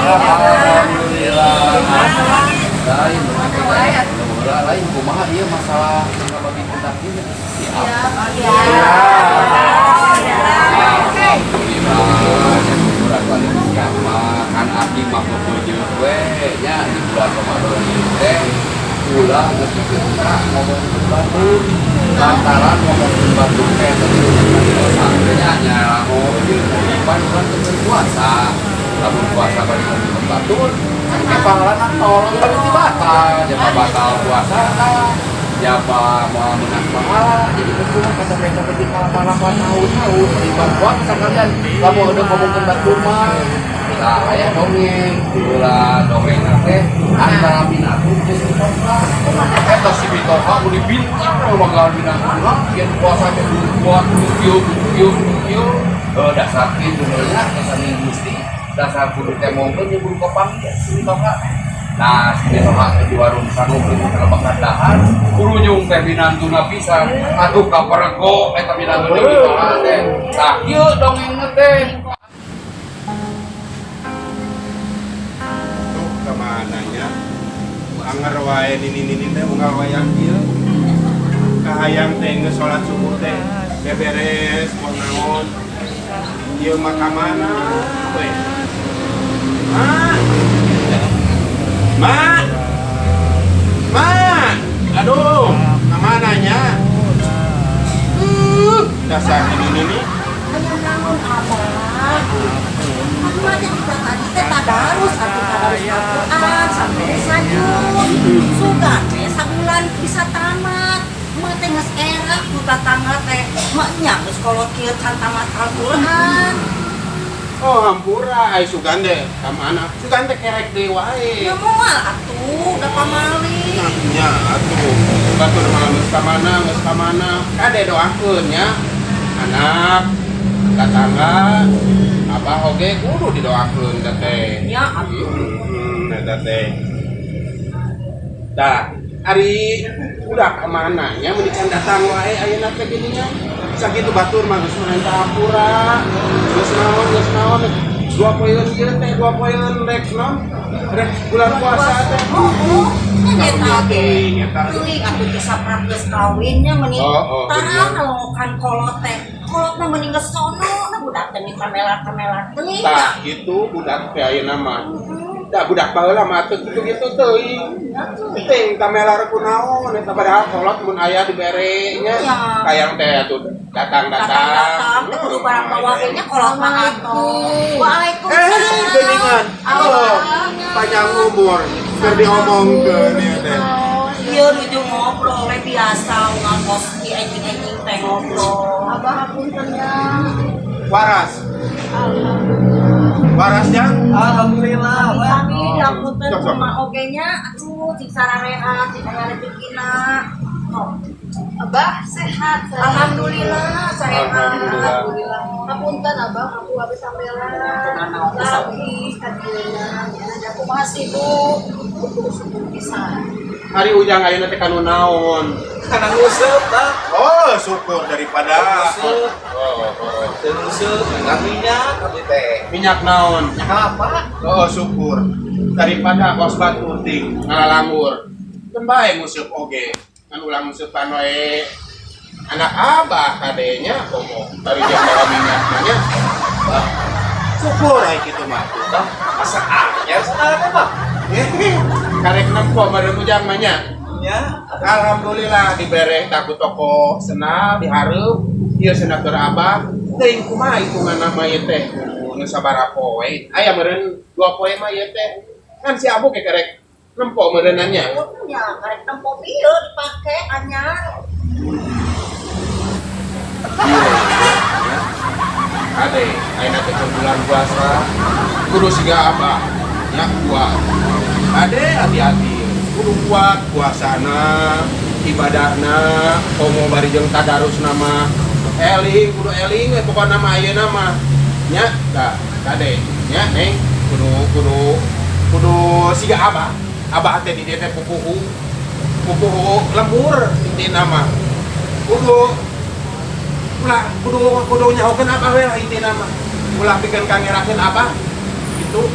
Alhamdulillah. Lain lain kumaha ieu masalah ngabagi takjil siap? Alhamdulillah, ya kuburan paling siap mah kan abdi mah bebeujeuh we nya di bulan Ramadan ieu teh ulah geus ka ngomongkeun batur, lantaran ngomongkeun batur teh teh dosa nya nya jeung pan urang teu puasa. Lamun puasa bari ngomongkeun batur kan ke pahalana nol, berarti batal, jaba batal puasa, jaba mau menang pahala, jadi percuma kata-kata di kalapan tahun-tahun iban puasa kalian lamun udah ngomongkeun batur mah. Nah, aya dongeng, ulah dongeng teh antara minantu jeung mitoha. Eta si mitoha udah pintar bakal minantu yen puasa teh kudu kuat, kudu kieu, kudu kieu, kudu kieu. Eh, dasar kieu nya dasar Gusti, dasar kudu temongkeun jeung kudu kapanggih si mitoha. Nah, si mitoha teh di warung sangu keur bakar dahar, kurujung teh minantuna pisan. Atuh kapergo eta minantu jeung mitoha teh. Tah kieu dongengna teh. Tuh kemana nya? Anger wae nini-nini teh unggal wayah kieu. Kahayang teh geus salat subuh teh beberes moal naon. Ieu mah ka mana we? Ma. Ma. Ma. Aduh, ka mana nya? Dasar nini-nini. Aya naon, Abah? Anu aja kita tadi teh tadarus atuh, tadarus Al-Qur'an sampai sajuz. Sugan teh sabulan bisa tamat. Mak teh geus era ku tatangga teh. Mak nya geus kolot kieu can tamat Al-Qur'an. Oh, hampura ai sugan teh ka mana? Sugan teh kerek deui wae. Ya moal atuh, da pamali. Nya atuh, batur mah geus ka mana, geus ka mana. Kade doakeun nya. Anak, tetangga, abah oge kudu didoakeun da teh. Ya atuh. Eta teh. Tah, ari udah ka mana nya mun can datang wae ayeuna teh gini nya. Sakitu batur mah geus menta hampura. Geus naon, geus naon. Dua poeun ieu teh, dua poeun rek naon? Rek bulan puasa teh. Oh, nya eta ge. Eta. Teuing atuh teu saprak geus kawinnya meuni Oh, tah bener. Ngalongokan kolot teh. Kolot mah meni geus sono na budak teh kamelar-kamelar teuing. Tah, gitu budak teh ayeuna mah. Da budak baheula mah teu kitu-kitu teuing. Teuing kamelar kunaon eta, padahal kolot mun aya dibere nya. Ya. Kayang teh atuh datang-datang. Datang-datang teh kudu barang bawa ge nya kolot mah atuh. Waalaikumsalam. Eh, geuningan. Oh, panjang umur keur diomongkeun ieu teh. Ieu nuju ngobrol we biasa ngakos di enjing-enjing teh ngobrol. Abah, hapunten ya. Waras. Alhamdulillah. Waras jang? Alhamdulillah. Sami dihapunten Sok, sok. kumaha oge nya atuh cik sararehat, cik aya rezekina. Oh, Abah sehat. Alhamdulillah sehat. Alhamdulillah. Alhamdulillah. Hapunten Abah, aku habis sampai Naon, lagi kadieuna ya. Da kumaha sibuk? Sibuk pisan. Ari Ujang ayeuna teh kanu naon? Karena nguseup, Bang. Oh, syukur daripada. Nguseup. Oh. Teu nguseup, nggak minyak abdi teh. Minyak naon? Minyak kelapa. Oh, syukur. Daripada kos batur ting ngalalanggur. Kan bae nguseup oge. Kan ulang nguseupan wae anak abah kadenya komo bari jeung bawa minyak nya. Bang, Syukur ai kitu mah tuh. Bang, masa anyar saudara teh, Bang? Karek nempo meureun Ujang mah nya. Nya. Alhamdulillah dibere ku toko sendal dihareup ieu sendal keur abah teuing kumaha hitunganna mah ieu teh nu sabaraha poe aya meureun 2 poe mah ieu teh kan si Abu ge karek nempo meureunna nya. Nya karek nempo ieu dipake anyar. Iya ya. Ade ayeuna teh keur bulan puasa kudu siga abah nya, kuat. Ade, hati-hati, kudu kuat puasana, ibadahna, komo bari jeung tadarus nama eling, kudu eling we pokona mah ayeuna mah nya. Tah kade nya, Neng, kudu kudu kudu siga abah. Abah teh di dieu teh pupuhu pupuhu lembur intina mah, kudu ulah kudu kudu nyahokeun abah we lah intina mah. Ulah pikeun kangerakeun abah gitu.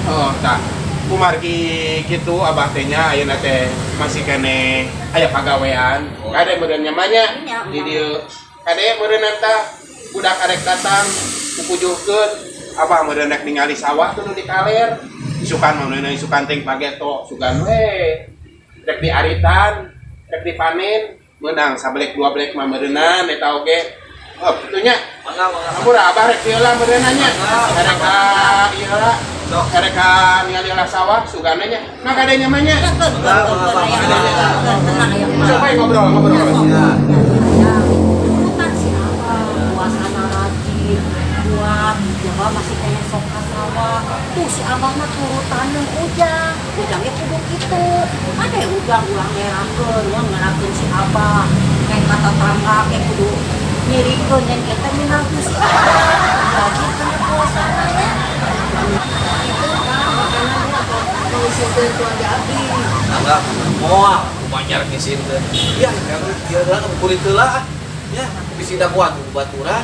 Oh, tah. Kumargi kitu abah teh nya ayeuna teh masih keneh aya pagawean. Kade meureun nya mah nya di dieu. Kade meureun tah budak arek datang kukujuhkeun abah meureun rek ningali sawah tuh nu di kaler. Isukan mah meureun isukan ting pageto sugan we. Rek diaritan, rek dipanen, meunang sablek dua blek mah meureunan eta oge. Oh, kitu nya. Mangga, mangga. Ampura abah rek ieu lah meureunna nya. Rek ka ieu lah. Rek ka ningali lah sawah sugana nya. Nah kade nya mah nya. Tenang ya. Coba ngobrol, ngobrol. Ya, turutan si abah, puasana rajin, kuat, jawa masih kayak sok ka sawah. Tuh si abah mah turutan yang ujang, ujangnya kudu kitu. Ada ujang ulah ngerakeun, ya ngerakeun si abah. Kayak kata tangga, kayak kudu nyirikeun yang kita minangtu si abah. Rajin kana puasana ya. Itu kan makanannya atau ngisinkeun keluarga abdi. Mangga, moal banyak ngisin teh. Ya, kira kira kulit heula ah. Ya, bisi dagoan ku baturan.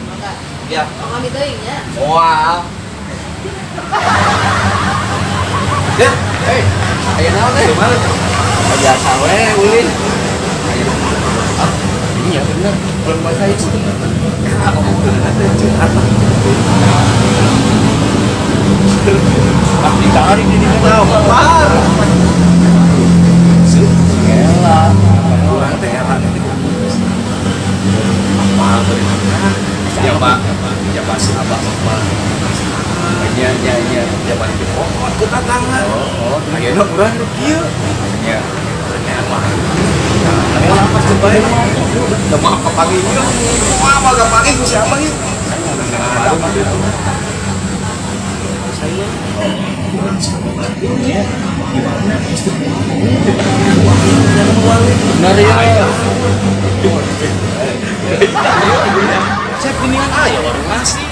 Mangga. Ya, Pamami teuing nya. Moal. Ya, Hei, aya naon eh? gimana tuh? Biasa we ulin. Ah, iya bener. Belum puasa itu. Ada curhat lah. Ah, ditarik di dinya Tahu, par. Gela. Urang teh era teh. Apa berenang? Ya, Pak. Ya, Pak, si Abah mah. Iya, iya, iya. Zaman itu pokok ku tatangan. Oh, oh, Ayeuna urang nu kieu. iya. Moal apa coba ya? Da mah kapanggih ieu. Moal mah kapanggih ku si Abah ieu. Saya Iya. Gimana? Benar ya. Saya kuningan aya warung nasi.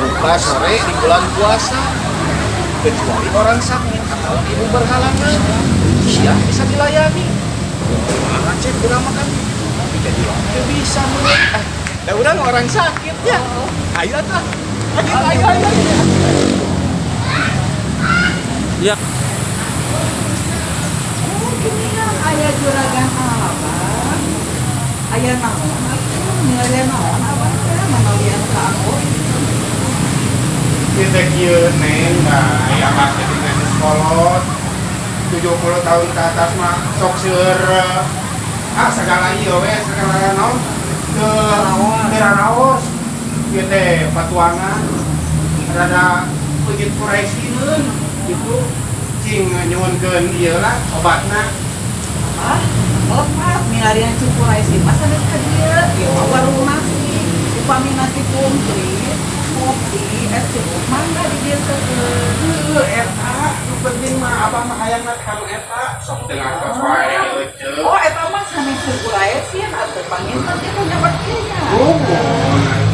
Buka sore di bulan puasa. Kecuali orang sakit atau ibu berhalangan. Siang bisa dilayani. Mana cek kurang makan. Jadi teu bisa meureun. Eh, da urang orang sakit ya. Ayo atuh. Ayo ayo ayo. Ya. Oh, gini aya juragan abah. Aya naon atuh, milarian naon abah teh manalian ka aku. Kita kieu neng, nah aya abah teh dengan kolot 70 tahun ke atas mah sok seueur ah segala ieu we segala naon ke raos ieu teh patuangan rada peujit kuresineun gitu cing nyuhunkeun ieu lah obatna. Ah, lepat milarian cukuraisi mah sanes ka dieu. Ieu mah warung nasi. Upami nasi komplit, kopi, es jeruk mangga di dieu seueur. Heuh eta nu penting mah abah mah hayangna teh kanu eta sok teu ngartos wae euceu. Oh, eta mah sanes cukuraisi atuh panginten teh nyabat kieu nya. Nuhun.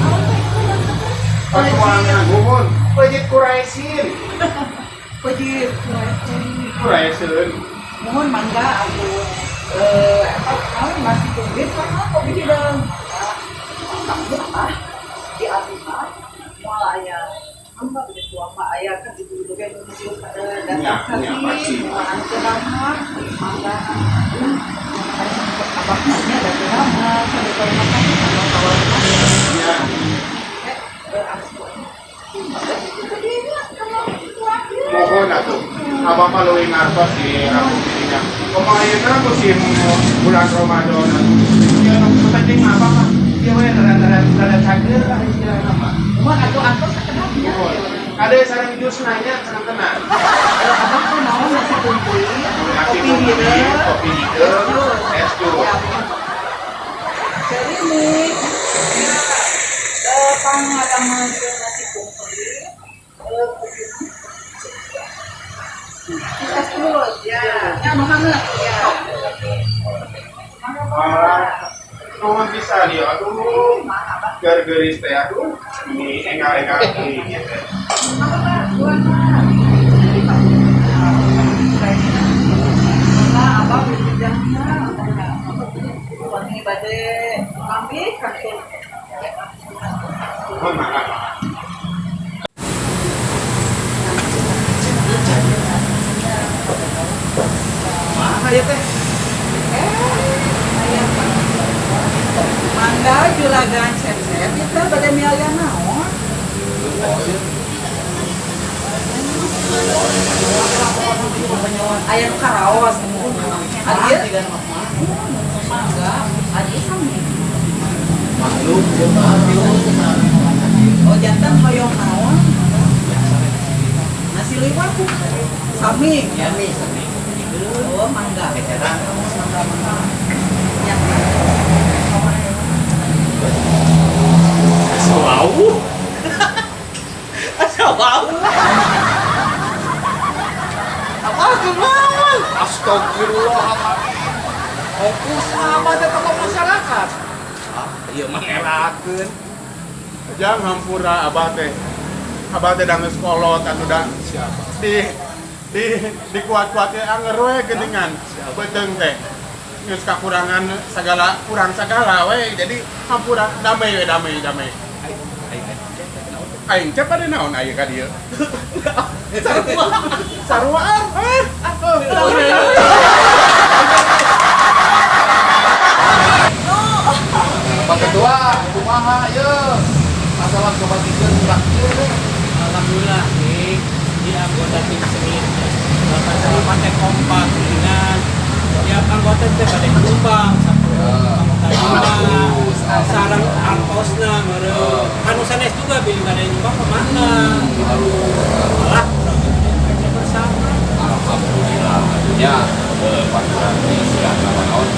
Naon teh itu yang teh? Patuangan nuhun peujit kuraisin. Pejit kuraisin. Kuraisin. Mohon mangga atuh. Eta naon nasi komplit sama kopi hidang. Kamu ah di abdi mah moal aya mangga begitu apa aya kan ibu ge nu nuju datang Nya, nya, pasti. sakit moal ceramah mangga abah nya da ceramah sampai kalau makan abah tawar Ya. Mohon atuh. Abah mah leuwih ngartos di rampung dirinya. Kumaha ayeuna musim bulan Ramadan atuh. Ieu nu penting mah abah mah ieu we rada rada cager lah istilahna mah. Mohon atuh atos sakedapnya. Mohon. Ada sareng jus nanya seneng-seneng. Abah teh naon nasi komplit, Nasi kopi komplit, hideung, kopi hideung, es jus. Ya, jadi nih, pangadaman nasi komplit, kopi es jus, ya, ya, nu hangat, ya. Malah nuhun pisan ieu aduh. Gar-geuris teh aduh. Ini enggal-enggal teuing ieu teh. Apa Pak? Dua Pak. Nah, abah bejana, wangi bade ambil kantor. Oh, mangga. Mana ya teh? Mangga juragan Cecep itu bade mialian naon? Aya nu karaos. Ari ieu mangga, ari ieu sami. Maklum, Oh, jantan hoyong naon? Nasi liwet sami. Sami, sami. Oh, mangga. Mangga, mangga. Ya. Asa wau. Asa wau. Apa kumaha? Astagfirullahaladzim. Fokus apa teh tokoh masyarakat? Ah, ieu mah ngerakeun. Jang hampura abah teh. Abah teh da geus kolot atuh da Siapa? di dikuat-kuatnya anger we geuningan beuteung teh. Geus kakurangan sagala kurang sagala we jadi hampura damai we damai damai. Ai ai. Aing cep pada naon aya ka dieu? Sarua. Saruaan eh. Pak Ketua, kumaha ye? Masalah kebagikeun takjil teh. Alhamdulillah nih di anggota tim seni 88 teh kompak dengan tiap anggota teh pada nyumbang anggota lima Bagus, sareng artosna meureun anu sanes juga bilih bade nyumbang kemana malah urang teh bersama. Alhamdulillah tentunya panturan di sudah naon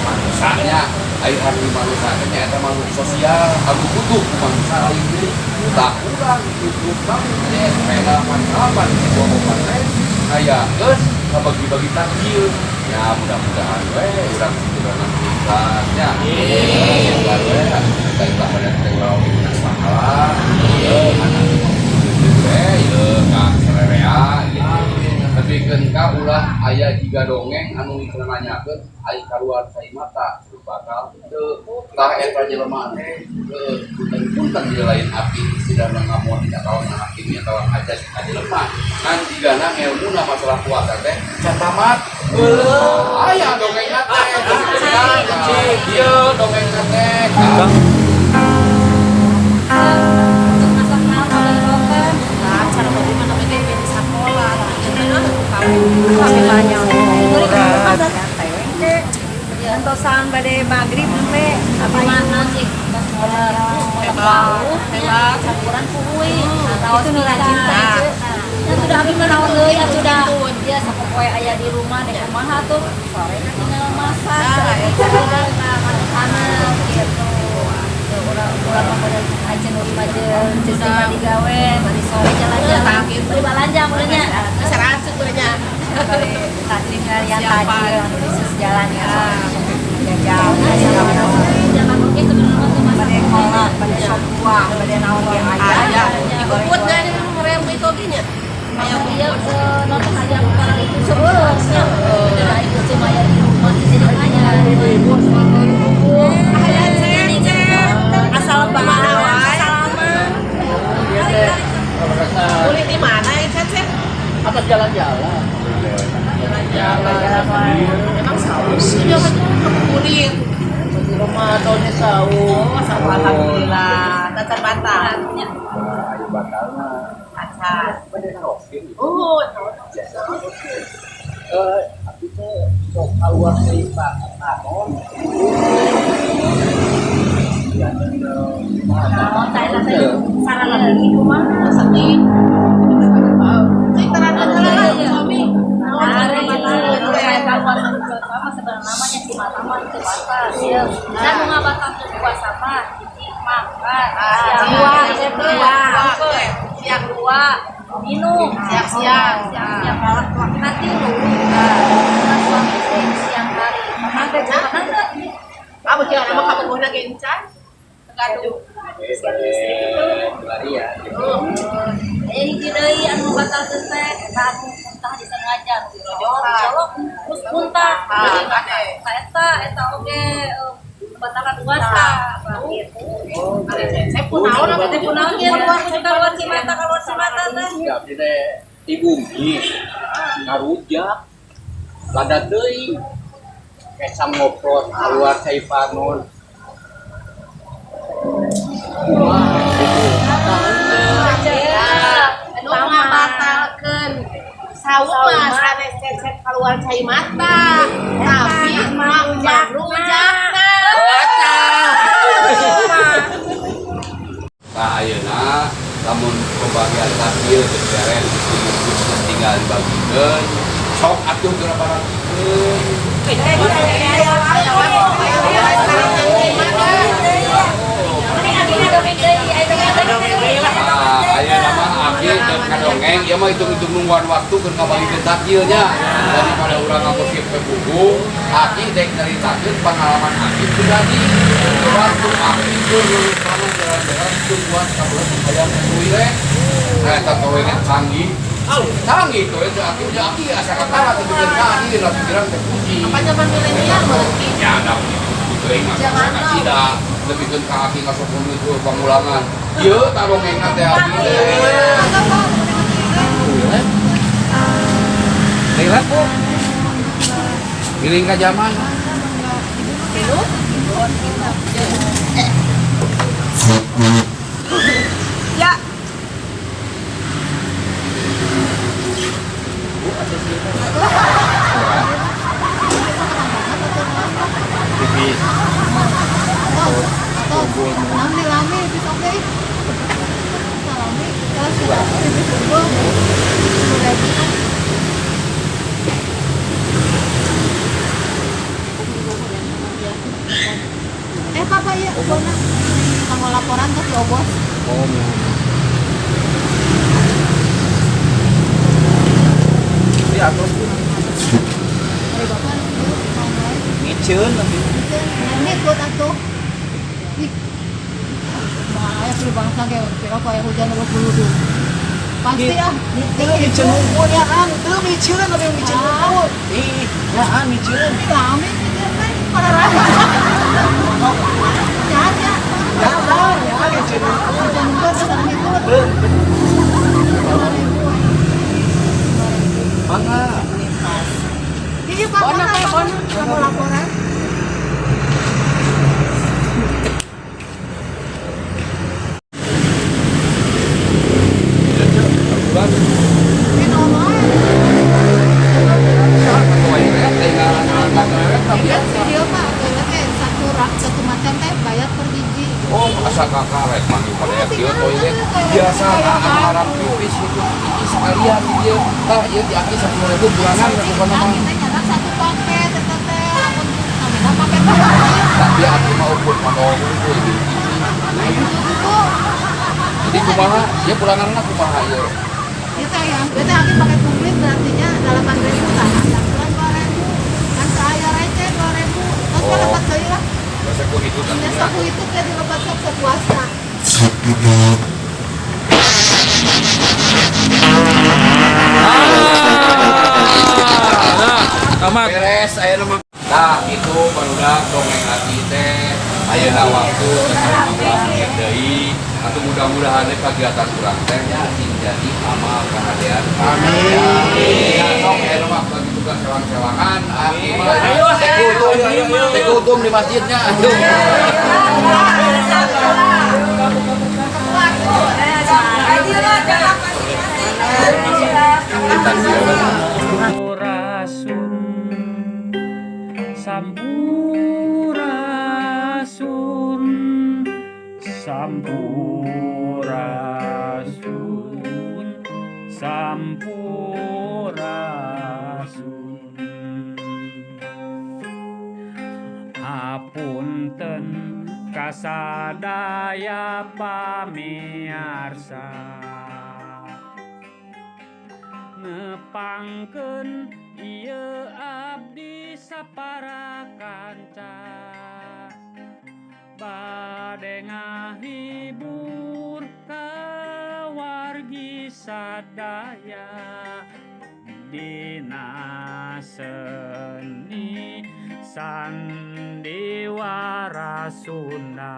manusianya air hari manusia teh nyaeta makhluk sosial anu butuh ku manusia lain deui tak urang di grup kami DSP 88 di kabupaten ngayakeun ngabagi-bagi takjil ya mudah-mudahan we urang segera ikhlas nya ikhlas we kita ikhlas pada teh urang oge menang pahala ye anak we ye ka sarerea gitu tapi ka ulah aya jiga dongeng anu cenah nanyakeun ai kaluar cai mata bakal teu tah eta jelema teh punten-punten di lain api sidang ngamon atawa ngahakimi atawa ngajas ka jelema ngan jigana ngelmuna masalah puasa teh can tamat aya dongengna teh ieu dongengna teh Untuk masak naon oge-oge. Nah, cara bagaimana oge di sekolah, kami banyak. Antosan bade maghrib nembe apa mana sih hebat campuran kuy itu nu rajin teh ya sudah abi mah naon deui atuh da dia sapopoe aya di rumah deh kumaha tuh sore na tinggal masak sana gitu urang urang mah pada aja nu jeung ceuk mah digawe bari sore jalan-jalan bari balanja meureun nya Serasut nya. Tadi yang tajil bisnis jalan ya jajal jalan oke sebenarnya tuh masak pada kolak pada sop buah pada naon ge aya Ikut dari merem itu oge nya. Ayo dia ke nonton aja orang itu seueur udah itu cuma ya di rumah sih jadi aya Aya cek asal bahan salaman Kulit di mana ya Cecep? Atas jalan-jalan. Jalan-jalan. Emang saus juga kan kulit. Di rumah taunya saung. Oh, saus alhamdulillah. Tacar batal. Ayo batal mah Tacar. bade narosin Oh, Abdi teh sok kaluar deui Pak Panon. naon tah eta teh sarana lagi kumaha sami. Terang suami. Sebenarnya si mata mah itu batas ya. Dan mau ngabatalkeun puasa mah hiji makan, siang dua, siang dua, minum, Siang-siang. siang-siang malah nanti lu suami istri siang hari. Makan teh makan teh. Apa kira nama kamu guna gencan? Gaduh. Ya. Aya hiji deui anu batalkeun teh eta anu muntah disengaja colok terus muntah. Ah, Eta eta oge batalkan puasa gitu. Ari Cecep kunaon atuh teh kunaon keluar cimata keluar cimata teh. Abdi teh ti bumi ngarujak lada teuing kesang ngoprot keluar cai panon. Kumaha gitu. Anu ngabatalkeun saum mah sanes Cecep keluar cai mata, tapi mang rujakna. Tah ayeuna lamun pembagian takjil geus beres dibungkus geus tinggal dibagikeun sok atuh geura barangkeun. Nah, ayeuna mah aki keur kadongeng ieu mah hitung-hitung nungguan waktu keur ngabagikeun takjilnya daripada urang ngagosip ke buku aki dek nyaritakeun pengalaman aki pribadi waktu aki keur lulusan jalan-jalan tungguan kabelet hayang toilet. Nah, eta toilet canggih. Canggih toilet aki udah aki asa kakara teu ka aki dina pikiran teh kucing. Apa zaman milenial meureun? Ya da teuing mah cida lebihkeun ka aki ngasok itu pangulangan. Ieu tah dongengna teh aki teh. Toilet Bu. Giling ka zaman. Ya. Tipis. Lami-lami pipis oke. Salami, terus pipis unggul. Papa ya, bona. Kanggo laporan terus diobos. Oh, di atas Bu. Dari bapak Miceun nanti. Ini buat atuh. Ih. Bahaya sih bangsa kayak kira kayak hujan terus dulu. Pasti ah. Teu miceun unggul ya an, teu miceun tapi miceun unggul. Ih, ya an miceun. Ini lami miceun teh para rame. Ya ya. Ya ya miceun unggul. Hujan unggul terus ada ngikut. Mangga. Iya Pak, Bona, mana Pak, bona. Kamu laporan. Ini nomor. Ingat video Pak, toiletnya satu rak satu macam teh bayar per biji. Oh, asa kakarek manggil pada kieu toilet biasa anu harap pipis itu hiji sekalian di dieu. Tah ieu di aki 10.000 bulanan Jadi pokona mah. kita nyarak satu paket eta teh lamun namina paket berapa? Tapi aki mah ukur modal unggul di hiji. Itu Jadi kumaha? Ieu pulanganna kumaha ieu? kita ya, berarti aki paket komplit berartinya 8.000 tah. Angsuran 2.000, kan saya receh 2.000. Terus kan Oh. lepat deui lah. Bahasa ku itu Nya sok itu teh dilepat sok sepuasna. Nah, tamat. Beres ayeuna mah. Tah kitu barudak dongeng aki teh ayeuna waktu 15 menit deui. Atuh mudah-mudahan teh kegiatan urang teh nya sing jadi amal kahadean. Amin. Ya sok ayeuna mah bagi tugas sewang-sewangan aki mah. Ayo, Teh kultum, teh kultum di masjidnya. Ayo. Sampurasun Sampurasun Sampurasun Sampurasun Hapunten kasadaya pamiarsa nepangkeun ieu abdi sapara kanca bade ngahibur ka wargi sadaya dina seni sandiwara Sunda.